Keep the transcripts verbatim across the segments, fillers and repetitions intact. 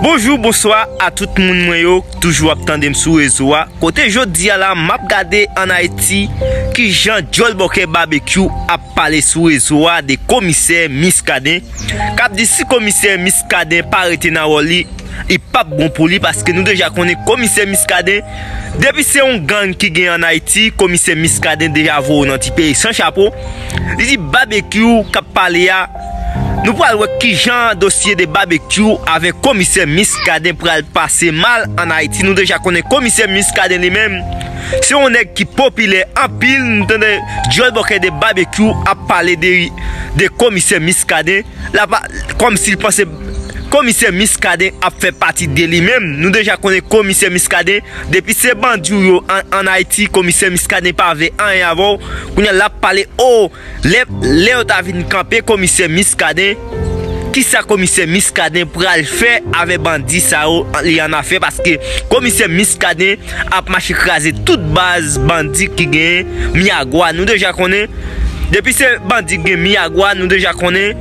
Bonjou, bonswa a tout moun mwen yo k toujou ap tande m sou rezo a. Kote jodi a la, m ap gade ann Ayiti kijan djòl bòkè Babekyou ap pale sou rezo a de komisè Miskaden, k ap di si komisè Miskaden pa rete nan wòl li, li p ap bon pou li, paske nou deja konnen komisè Miskaden, depi se yon gang ki gen ann Ayiti, komisè Miskaden deja voye w nan ti peyi san chapo. Li di Babekyou k ap pale a, nou pral wè kijan dosye de Babekyou avèk komisè Miskaden pral pase mal ann Ayiti. Nou deja konnen komisè Miskaden li menm, se yon nèg ki popilè anpil. Nou tande djòl bòkè de Babekyou ap pale de, de komisè Miskaden. L ap, kòmsi l panse komisè Miskaden ap fè pati de li menm. Nou deja konnen komisè Miskaden, depi se bandi w yo ann, ann Ayiti, komisè Miskaden pa vle anyen avè w. Kounye a l ap pale, o, lè, lè yo ta vin kanpe komisè Miskaden, kisa komisè Miskaden pral fè avè bandi sa yo li ann afè, paske komisè Miskaden ap mache kraze tout baz bandi ki gen Miyagwa. Nou deja konnen, depi se bandi k gen Miyagwa, nou deja konnen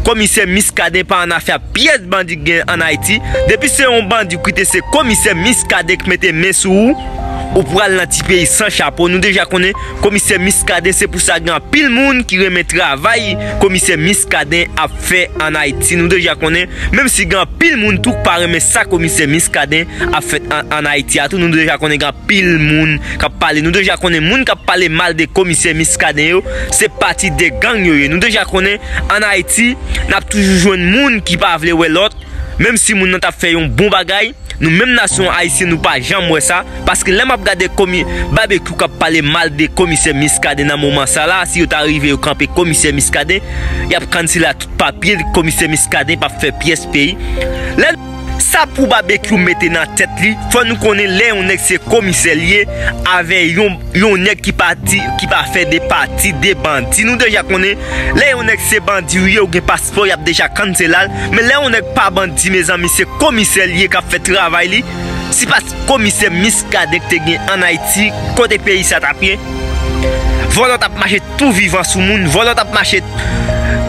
komisè Miskaden pa ann afè ak pyès bandi k gen ann Ayiti. Depi se yon bandi w kite, se komisè Miskaden k mete men sou ou, ou pral nan ti peyi san chapo. Nou deja konnen komisè Miskaden, se pou sa gen anpil moun ki renmen travay komisè Miskaden ap fè ann Ayiti. Nou deja konnen, menm si gen anpil moun tou k pa renmen sa komisè Miskaden ap fè ann, ann Ayiti a tou, nou deja konnen gen anpil moun k ap pale. Nou deja konnen moun k ap pale mal de komisè Miskaden yo, se pati de gang yo ye. Nou deja konnen ann Ayiti, n ap toujou jwenn moun ki pa vle wè lòt, menm si moun nan t ap fè yon bon bagay. Nou menm nasyon ayisyen, nou pa janm wè sa, paske lè m ap gade komi, Babekyou k ap pale mal de komisè Miskaden nan moman sa la, si yo ta rive yo kanpe komisè Miskaden, y ap kansela tout papye, komisè Miskaden p ap fè pyès peyi. Lè sa pou Babekyou mete nan tèt li, fò nou konnen lè yon nèg se komisè l ye, avè yon, yon nèg ki pati, ki pa fè de pati de bandi. Nou deja konnen, lè yon nèg se bandi w ye, ou gen paspò, y ap deja kansela l. Men lè yon nèg pa bandi, mezanmi, se komisè l ye k ap fè travay li. Si pa t komisè Miskaden k te gen ann Ayiti, kote peyi sa t ap ye? Vòlò t ap mache tou vivan sou moun, vòlò t ap mache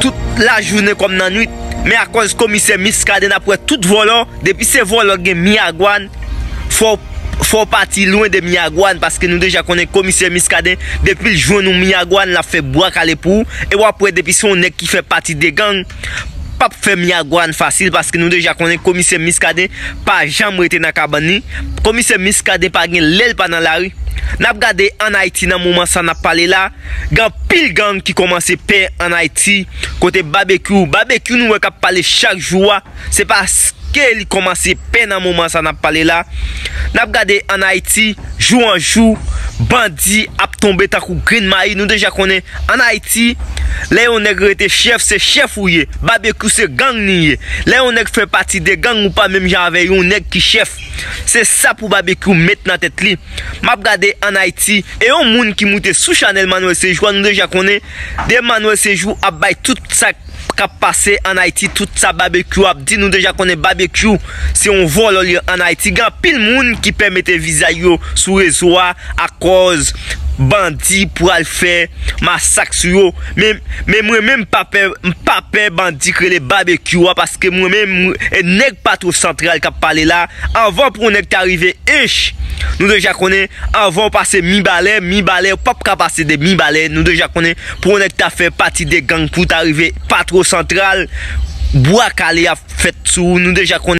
tout lajounen kòm nan nwit. Men akòz komisè Miskaden, n ap wè tout vòlò, depi se vòlò k gen Miyagwa, fò, fò w pati lwen de Miyagwa, paske nou deja konnen komisè Miskaden, depi l jwenn yon Miyagwa, l ap fè bwa kale pou ou. E w ap wè, depi se yon nèg ki fè pati de gang, p ap fè Miyagwa fasil, paske nou deja konnen komisè Miskaden pa janm rete nan kabann li. Komisè Miskaden pa gen lè l pa nan lari. N ap gade ann Ayiti nan moman sa n ap pale la, gen anpil gang ki kòmanse pè ann Ayiti. Kote Babekyou, Babekyou nou wè k ap pale chak jou a, se paske li kòmanse pè nan moman sa n ap pale la. N ap gade ann Ayiti, jou an jou, bandi ap tonbe tankou grenn mayi. Nou deja konnen ann Ayiti, lè yon nèg rete chèf, se chèf ou ye. Babekyou se gang li ye. Lè yon nèg fè pati de gang, ou pa menm jan avè yon nèg ki chèf. Se sa pou Babekyou met nan tèt li. M ap gade ann Ayiti, e yon moun ki moute sou chanèl Manuel Sejou a, nou deja konnen, de Manuel Sejou ap bay tout sa k ap pase ann Ayiti, tout sa Babekyou ap di, nou deja konnen Babekyou se yon vòlò li ann Ayiti. Gen anpil moun ki pè mete vizaj yo sou rezo a akòz bandi pral fè masak sou yo. Men, men mwen menm, m pa pè, m pa pè bandi k rele Babekyou a, paske mwen menm, e nèg Patwon Santral k ap pale la, anvan pou yon nèg ta rive Ench, nou deja konnen, anvan w pase Mibalè, Mibalè, ou p ap ka pase de Mibalè, nou deja konnen, pou yon nèg ta fè pati de gang pou ta rive Patwon Santral, bwa kale ap fèt sou ou, nou deja konnen.